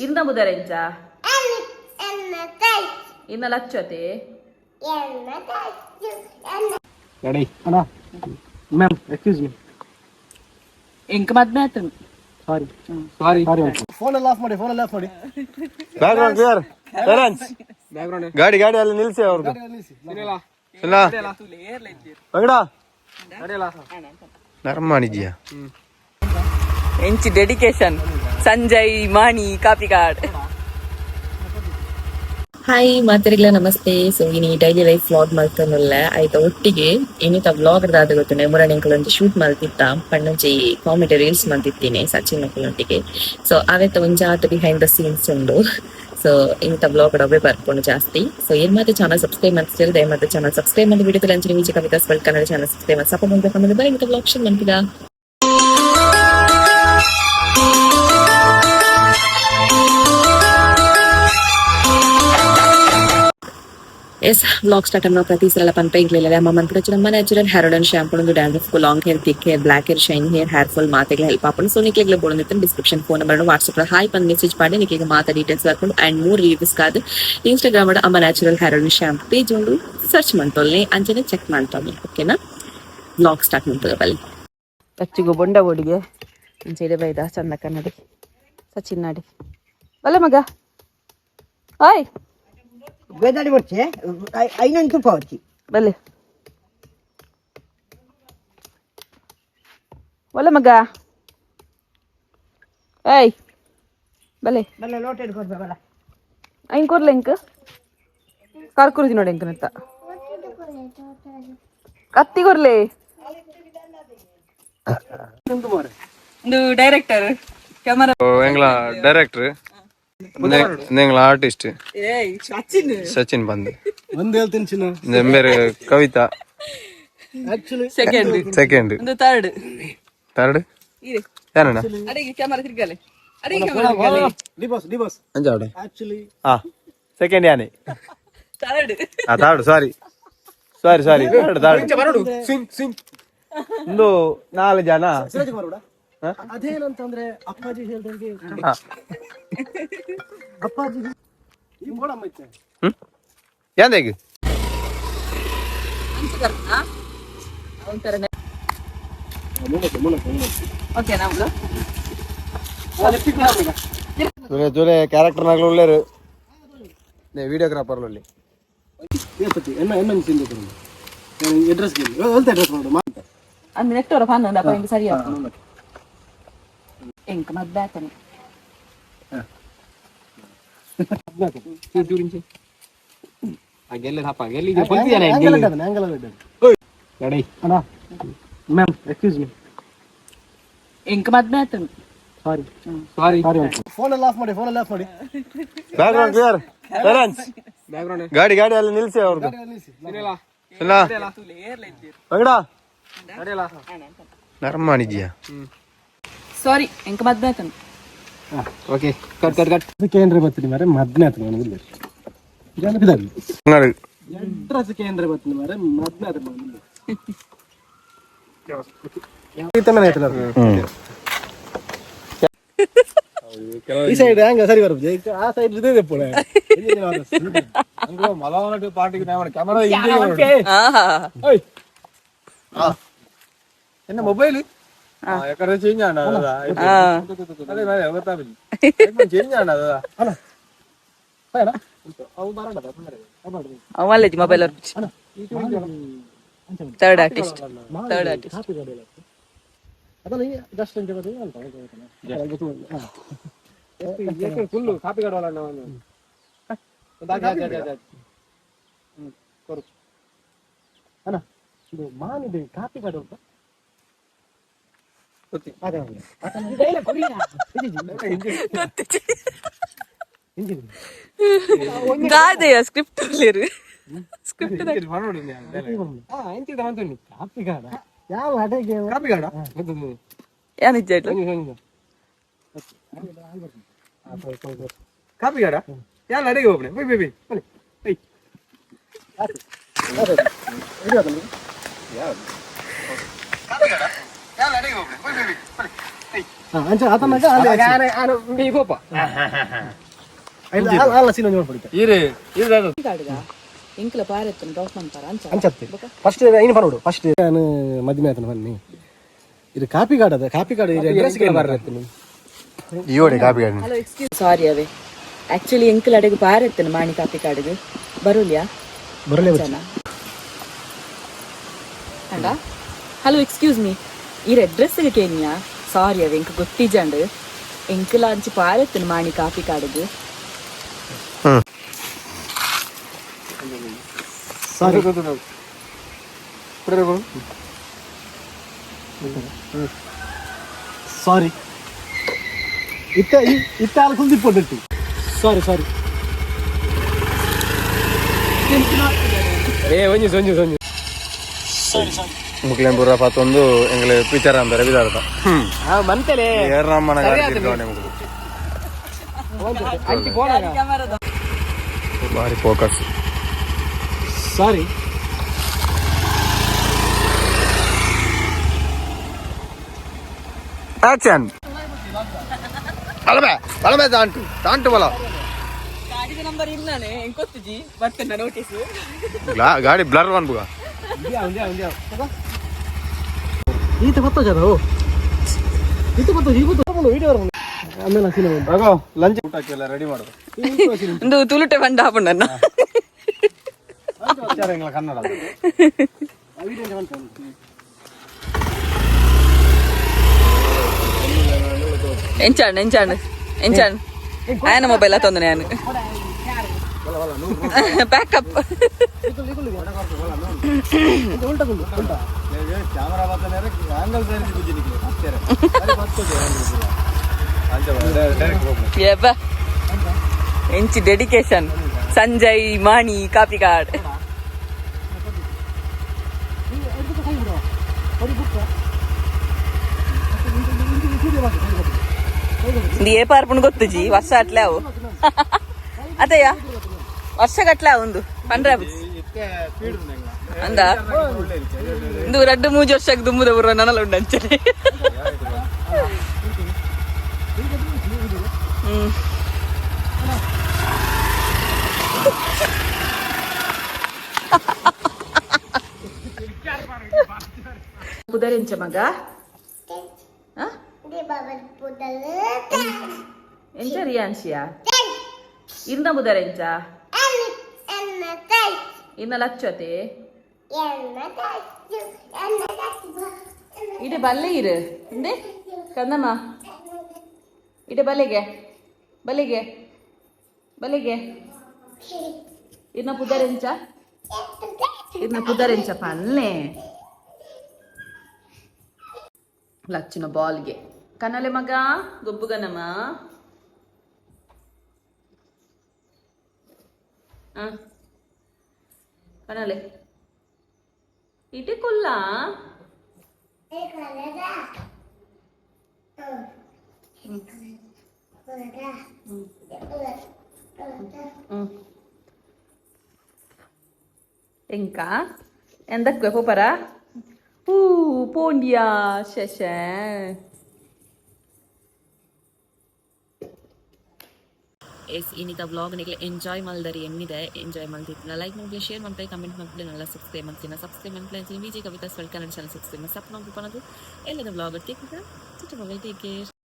ಇರ್ನ ಬುದರೆಂಚ ಇನ್ನ ಲಚ್ಚತೆ. ರೆಡಿ ಅಣ್ಣ, ಮ್ಯಾಮ್, ಎಕ್ಸ್ಕ್ಯೂಸ್ ಮೀ. ಎಂಕ್ ಮದ್ಮೆ ಆತನು. ಸಾರಿ ಸಾರಿ ಸಾರಿ, ಫೋನ್ ಆಫ್ ಮಾಡಿ, ಫೋನ್ ಆಫ್ ಮಾಡಿ. ಬ್ಯಾಕ್ಗ್ರೌಂಡ್ ಕ್ಲಿಯರ್ ಟೆರೆನ್ಸ್, ಗಾಡಿ ಗಾಡಿ ಅಲ್ಲಿ ನಿಲ್ಸಿ ಅವ್ರದ್ದು. ಇಲ್ಲ ಬಂಗಡ ನರ್ಮಾಣಿದ್ಯಾ. ಎಂಚಿ ಡೆಡಿಕೇಶನ್ ಸಂಜಯ್ ಮಾಣಿ ಕಾಪಿಕಾಡ್. ಹಾಯ್ ಮಾತರಿಗ್ಲ ನಮಸ್ತೆ. ಸೊ ಇನಿ ಡೈಲಿ ಲೈಫ್ ವ್ಲಾಗ್ ಮಲ್ತೊಂದುಲ್ಲೆ. ಐತ ಒಟ್ಟಿಗೆ ಇನಿತ ವ್ಲಾಗ್ ದಾದ ಗೊತ್ತುಂಡೆ? ಮುರಾನಿ ಎಂಕುಲೊಂಜಿ ಶೂಟ್ ಮಲ್ತಿತ್ತ, ಪಂಡೊಂಜಿ ಕಾಮಿಡಿ ರೀಲ್ಸ್ ಮಲ್ತಿತ್ತೀನಿ ಸಚಿನ್ ನಕುಲೊಟ್ಟಿಗೆ. ಸೊ ಅವೆತ ಒಂಜಾತ್ ಬಿಹೈಂಡ್ the scenes ಉಂಡು. ಸೊ ಇನಿತ ವ್ಲಾಗ್ ಅವೇ ಬರ್ಪುಂಡು ಜಾಸ್ತಿ. ಸೊ ಏನ್ ಮಾತ ಚಾನಲ್ ಸಬ್ಸ್ಕ್ರೈಬ್ ಮಾಡ್ತಿದ್ರೆ, ದಯಮಾಡಿ ಚಾನಲ್ ಸಬ್ಸ್ಕ್ರೈಬ್ ಮಾಡಿ. ವಿಡಿಯೋ ಅಂಚನೆ Vijaya Kavitha's world Kannada channel subscribe ಮಾಡಿ ಸಪೋರ್ಟ್ ಮಾಡ್ಬೇಕು. ಬರೀ ಇನಿತ ವ್ಲಾಗ್ ಶುರು ಮನ್ಪಿದ. ಎಸ್, ವ್ಲಾಗ್ ಸ್ಟಾರ್ಟ್ ನಾವು ಪ್ರತಿ ಸಲ ಪನ್ಪ ಇಂಗ್ಲಿಲ್ಲ ಅಮ್ಮ ಮನ್ಪುಡ. ನಮ್ಮ ನ್ಯಾಚುರಲ್ ಹೇರ್ ಆಯಿಲ್ ಶಾಂಪೂ ಒಂದು dandruff, long hair, thick hair, black hair, shine hair, hair fall ಮಾತೆಗೆ help ಆಪುಂಡು. ಸೊ ನಿಕ್ಲೆಗ್ಲ ಬೋಡೊಂದಿತ್ತು description phone number, WhatsApp hi ಪಂದ್ ಮೆಸೇಜ್ ಪಾಡಿ ನಿಕ್ಲೆಗ್ ಮಾತ ಡೀಟೇಲ್ಸ್ ಬರ್ಪುಂಡು. ಅಂಡ್ ಮೂರ್ ರಿವ್ಯೂಸ್ ಕಾದ್ ಇನ್ಸ್ಟಾಗ್ರಾಮ್ ಅಮ್ಮ natural hair oil shampoo page ಉಂಡು, ಸರ್ಚ್ ಮಂತೊಲ್ನೆ, ಅಂಚನೆ ಚೆಕ್ ಮಂತೊಲ್ನೆ. ಓಕೆನಾ? ವ್ಲಾಗ್ ಸ್ಟಾರ್ಟ್ ಮನ್ಪುಗ ಬಲ್ಲಿ. ಲಚ್ಚಿಗು ಬೊಂಡ ಬೋಡಿಗೆ ಇಂಚ ಬೈದ ಚಂದ ಕನ್ನಡಿ ಸಚಿನ್ ನಾಡಿ ಬಲ್ಲ ಮಗ ಓಯ್. ಬೇದಾಡಿ ಬರ್ಚೆ ಐನೊಂದು ತುಪ್ಪ ಬರ್ಚಿ. ಬಲ್ಲೆ ಒಲ್ಲ ಮಗ ಏಯ್ ಬಲ್ಲೆ. ಬಲ್ಲ ಲೋಟ ಹಿಡ್ಕೊಡ್ಬೇ ಬಲ್ಲ. ಐನ್ ಕೊರ್ಲೆ ಇಂಕ್ ಕಾರ್ಕುರುಜಿ ನೋಡಿ ಎಂಕನತ್ತ ಕತ್ತಿ ಕೊರ್ಲೆ. ಇದು ಡೈರೆಕ್ಟರ್ ಕ್ಯಾಮರಾ. ಎಂಗ್ಲ ಡೈರೆಕ್ಟರ್, ಎಂಗ್ಲ ಆರ್ಟಿಸ್ಟ್. ಏಯ್ ಸಚಿನ್. ಸಚಿನ್ ಬಂದ್. ಒಂದು ಹೇಳ್ತೀನಿ ಚಿನ್ನ. ಎಂಬೇರು ಕವಿತಾ. Actually second. ಸೆಕೆಂಡ್. ಒಂದು ಥರ್ಡ್. ಥರ್ಡ್. ಇದೆ. ಯಾರಣ್ಣ? ಅಡಿಗೆ ಕ್ಯಾಮರಾ ತಿರ್ಗಲೆ, ಅಡಿಗೆ ಕ್ಯಾಮರಾ ತಿರ್ಗಲೆ. D boss, D boss. ಅಂಜಾವಡೆ. ಆಕ್ಚುಲಿ ಹಾ, ಸೆಕೆಂಡ್ ಯಾನೆ? ಥರ್ಡ್. ಆ, third, sorry sorry sorry, third third. ಒಂದು ನಾಲ್ಕು ಜನ. ಕುಮಾರ್, ಅದೇನಂತಂದ್ರೆ ಅಪ್ಪಾಜಿ ಹೇಳ್ದಂಗೆ ಅಪ್ಪಾಜಿ ಈ ಮೋಡಮ್ಮ ಐತೆ. ಹ್ಮ್ ಯಾಂದೇಗ್. ಒಂಥರ ಓಕೆ ನಮ್ದು. ಜೋಲೆ ಜೋಲೆ ಕ್ಯಾರೆಕ್ಟರ್ ನಾಗ್ಲು ಉಳ್ಳೇರು ವಿಡಿಯೋಗ್ರಾಫರ್ ಅಲ್ಲಿ. ಏಪತಿ ಎನ್ನ ಎನ್ನ ಸಿಂಧು ಅಡ್ರೆಸ್ ಹೇಳ್ತಾ ಅಡ್ರೆಸ್ ಮಾಡು ಮಾತ. ಅಂದ್ ನೆಟ್ಟವರ ಪನ್ನೊಂದು ಅಪ್ಪ ಇಂದು ಸರಿ ಆಗ್ತದೆ. ಎಂಕ್ ಮದ್ವೆ ಆತನೆ. ಆಂಗಲ್ ಅಲ್ಲ. ರೆಡಿ ಅಣ್ಣ, ಮ್ಯಾಮ್, ಎಕ್ಸ್ಕ್ಯೂಸ್ ಮೀ. ಎಂಕ್ ಮದ್ವೆ ಆತನು. ಸಾರಿ ಸಾರಿ ಸಾರಿ, ಫೋನ್ ಆಫ್ ಮಾಡಿ, ಫೋನ್ ಆಫ್ ಮಾಡಿ. ಬ್ಯಾಕ್ಗ್ರೌಂಡ್ ಕ್ಲಿಯರ್ ಟೆರೆನ್ಸ್, ಗಾಡಿ ಗಾಡಿ ಅಲ್ಲಿ ನಿಲ್ಸಿ ಅವ್ರದ್ದು. ಇಲ್ಲ ಬಂಗಡ ನರ್ಮಾಣಿದ್ಯಾ. ಸಾರಿ, ಎಂಕ್ ಮದ್ವೆ ಆತನು. ಓಕೆ, ಕಟ್ ಕಟ್ ಕಟ್. ಕೇಂದ್ರ ಬತ್ತೀನಿ ಮಾರೆ, ಮದ್ನೆ ಆತ ನಾನು ಜನಪಿದಾಗಿ. ಅಡ್ರೆಸ್ ಕೇಂದ್ರ ಬತ್ತೀನಿ ಮಾರೆ, ಮದ್ನೆ ಆತ ನಾನು. ಈ ಸೈಡ್ ಹ್ಯಾಂಗ ಸರಿ ಬರ್ಬೋದು, ಆ ಸೈಡ್ ಇದೆ ಪೋಳೆ. ಎನ್ನ ಮೊಬೈಲ್ ಯಾಕಂದ್ರೆ ಚೇಂಜ್ ಆಣ ಅದೇ ಗೊತ್ತಾಗಲಿ, ಚೇಂಜ್ ಆಣ ಅದ. ಅವಲ್ಲೇಜಿ mobile third artist, third artist. ಅದಲ್ಲ, ಜಸ್ಟ್ ಅಂತ. ಫುಲ್ ಕಾಪಿ ಅಣ್ಣ, ಇದು ಮಾನಿದೆ ಕಾಪಿ ಕಾಡು ಉಂಟು. ದಾದೆಯ ಸ್ಕ್ರಿಪ್ಟ್ ಸ್ಕ್ರಿಪ್ಟ್. ಕಾಪಿ ಕಾಡ ಯಾವ ಅಡೆಗೆ? ಕಾಪಿ ಕಾಡ. ಏನಿಜ್ಜ? ಕಾಪಿ ಕಾಡ ಯಾರು ಅಡಿಗೆ ಹೋಗ್ಬೇ ಬೈ ಬೈ ಬೈ ಬೈ. ಅಂಚ ಆತನಾಗ ಅಲ್ಲ ಸೀನ್ ಒಂಜಿ ಮಾಡ್ಬಿಡಿ. ಇರು ಇರು. ಎಂಕ್ಲ ಪಾರೆತ್ತನ ಡ್ರಾಪ್ ಮಾಡ್ತಾರ ಅಂಚ. ಅಂಚತ್ತೆ ಫಸ್ಟ್ ಐನು ಪನೋಡು. ಫಸ್ಟ್ ನಾನು ಮದ್ಮೆ ಆತನ ಬನ್ನಿ. ಇದು ಕಾಪಿ ಕಾರ್ಡ್ ಅದ, ಕಾಪಿ ಕಾರ್ಡ್ ಅಡ್ರೆಸ್ ಬರ್ರತ್ತೀನಿ. ಈಯೋಡೆ ಕಾಪಿ. ಹಲೋ, ಎಕ್ಸ್ಕ್ಯೂಸ್, ಸಾರಿ ಅವೇ. ಆಕ್ಚುಲಿ ಎಂಕ್ಲ ಅಡೆಗೆ ಪಾರೆತ್ತನ ಮಾಣಿ ಕಾಪಿ ಕಾಡಿಗೆ ಬರುಲ್ಯಾ? ಬರಲೇ. ಜನ ಅಡ. ಹಲೋ, ಎಕ್ಸ್ಕ್ಯೂಸ್ ಮೀ, ಈ ಅಡ್ರೆಸ್ ಕೇನಿಯಾ? ಸಾರಿ ಅವೆ, ಎಂಕ್ ಗೊತ್ತಿಜಾಂಡ್. ಎಂಕ್ಲ ಅಂಚಿ ಪಾರೆತ್ತನ ಮಾಣಿ ಕಾಪಿ ಕಾಡಿಗೆ. ಸಾರಿ. ಸಾರಿ, ಇತ್ತ ಇತ್ತ ಅಲ್ಲಿ ಕುಂದಿಪ್ಪೊಂಡಿಟ್ಟು. ಸಾರಿ ಸಾರಿ. ಏ, ಒಂಜಿ ಒಂಜಿ ಒಂಜಿ ಮುಕ್ಲೇನ್ ಪೂರ ಪತ್ತೊಂದು ಎಂಗ್ಲೆ ಪಿಕ್ಚರ್ ಅಂತಾರೆ ಬಿದಾರ್ತ. ಮಂತೆಲೆ. ಏರ್ನಮ್ಮನ ಗಾಡಿ ತಿರ್ಗವನೆ ಮುಗ್ದು. ಭಾರಿ ಫೋಕಸ್. ಸಾರಿ. ಆಕ್ಷನ್. ಬಲಬೆ ಬಲಬೆ, ದಾಂಟು ದಾಂಟು ಬಲ. ಗಾಡಿದ ನಂಬರ್ ಇಲ್ಲಾನೆ, ಎಂಕೊತ್ತುಜಿ ಬರ್ತೇನೆ ನೋಟಿಸ್. ಗಾಡಿ ಬ್ಲರ್ ಅನ್ಬುಗ. ಈತ ಗೊತ್ತ ಜನ ಈತ ಗೊತ್ತ ಈ ಗೊತ್ತ ವೀಡಿಯೋ ಆಮೇಲೆ ಸೀನ್. ಲಂಚ್ ಊಟಕ್ಕೆಲ್ಲ ರೆಡಿ ಮಾಡು. ಒಂದು ತುಳುಟೆ ಬಂಡ ಹಾಪುಂಡನ್ನ. ಕನ್ನಡ. ಎಂಚಾಣ್ ಎಂಚಾಣ್ ಎಂಚಾಣ್, ಆಯನ ಮೊಬೈಲ್ ತಂದು ನಾನು ಪ್ಯಾಕಪ್. Camera angle direct. ಯಬ್ಬ, ಎಂಚಿ ಡೆಡಿಕೇಶನ್ ಸಂಜಯ್ ಮಾಣಿ ಕಾಪಿಕಾಡ್. ಇದು ఏ ಪಾರ್ಪುಂಡು ಗೊತ್ತುಜಿ. ವರ್ಷ ಅಟ್ಲೆ ಅವು ಅತ್ತಯ್ಯ, ವರ್ಷ ಗಟ್ಲೆ ಒಂದು ಪಂಡ್ರೆ ಅಂದ. ಇಂದು ರಡ್ಡು ಮೂಜಿ ವರ್ಷಕ್ಕೆ ದುಮ್ಮುದ ಬುರ್ರ ನನಲ ಉಂಡು ಅಂಚನೆ. ಪುದರೆಂಚ ಮಗ? ಆ? ಎಂಚ ರಿಯಾನ್ಶಿಯಾ? ಇರ್ನ ಬುದರೆಂಚ? ಇರ್ನ ಲಚ್ಚತೆ ಇಡೆ ಬಲ್ಲೆ ಇರು ಇಂದೆ ಕಂದಮ್ಮ. ಇಡೆ ಬಲೆಗೆ ಬಲೆಗೆ ಬಲೆಗೆ. ಇರ್ನ ಪುದರೆಂಚ? ಇರ್ನ ಪುದರೆಂಚ ಪಲ್ಲೆ? ಲಚ್ಚುನ ಬಾಲ್ಗೆ ಕನಲೆ ಮಗ, ಗೊಬ್ಬುಗನಮ್ಮ. ಆ ಕನಲೆ ಇಟೆ ಕೊಲ್ಲ. ಎಂಕ ಎಂದಕ್ಕೆ ಪೋಪರ? ಹೂ ಪೋಂಡಿಯಾ ಶಶೆ. ಎಸ್, ಇನ್ನಿತ ವ್ಲಾಗ್ ನಿಗೆ ಎಂಜಾಯ್ ಮಲ್ದರಿ ಎಣ್ಣಿದೆ. ಎಂಜಾಯ್ ಮಲ್ತಿತ್ತಿನ ಲೈಕ್ ಮಾಡ್ಲಿ, ಶೇರ್ ಮಾಡ್ಲಿ, ಕಮೆಂಟ್ ಮಾಡ್ಲಿ, ನಲ್ಲ ಸಬ್ಸ್ಕ್ರೈಬ್ ಮಾಡ್ತೀನಿ. ಸಬ್ಸ್ಕ್ರೈಬ್ ಮಾಡ್ಲಿ. ವಿಜಯ್ ಕವಿತಾ ಸ್ವಲ್ ಕನ್ನಡ ಚಾನಲ್ ಸಬ್ಸ್ಕ್ರೈಬ್ ಸಪ್ ಮಾಡ್ಬೇಕು ಅನ್ನೋದು ಎಲ್ಲದ ವ್ಲಾಗ್. Take care.